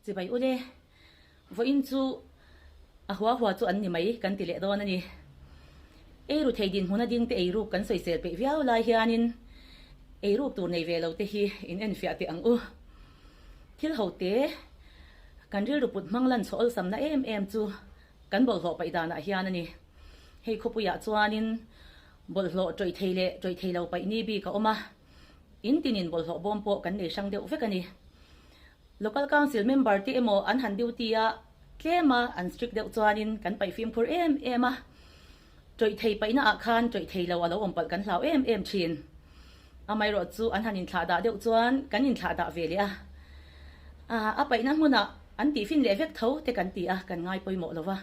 Chibai ule, vawiin chu a hua hua chu an ni mai kan ti leh dawn a ni. Eiru thei dinhmun a ding te eiruk kan sawisel peih viau lai hianin eiruk tur nei ve lo te hi in enfiah teh ang u. Thil ho te kan rilru put hmang lan chhuah awlsamna em em chu kan bawlhhlawh paih danah hian a ni. Hei khawpuiah chuanin bawlhhlawh tawih thei leh tawih thei lo paih ni bik a awm a, in tinin bawlhhlawh bawm pawh kan nei hrang deuh vek a ni. Local Council member te emaw an han duty a, tlem a an strict deuh chuanin kan paih fimkhur em em a. Tawih thei paihna ah khan tawih thei lo a lo awm palh kan hlau em em thin. Amaherawh chu an han inthlah dah deuh chuan kan inthlah dah ve leh a. A paihna hmunah an tihfin leh vek tho te kan ti a, kan ngai pawimawh lo va.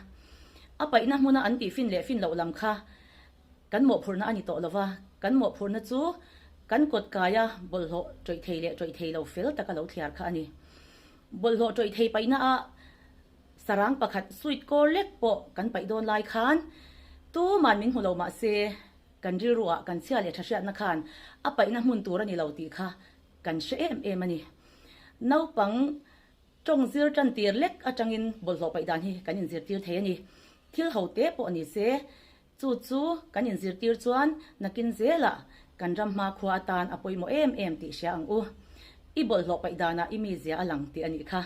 A paihna hmuna an tihfin leh fin loh lam kha kan mawhphurhna a ni tawh lo va, kan mawhphurhna chu kan kawt kaia bawlhhlawh tawih thei leh tawih thei lo fel taka lo thliar kha a ni. Bawlhhlawh tawih thei paihna ah Sarang pakhat sweet kawr lek pawh kan paih dawn lai khan tuman min hmu lo mah se kan rilru ah kan chhia leh tha hriatna khan a paihna hmun tur a ni lo tih kha kan hre em em a ni. Naupang tawng zir tan tir lek atangin bawlhhlawh paih dan hi kan inzirtir thei a ni. Thil ho te pawh ni se chu chu kan inzirtir chuan nakin zelah kan ram hmakhua atan a pawimawh em em tih hria ang u. I bawlhhlawh paih danah i mizia a lang tih a nih kha.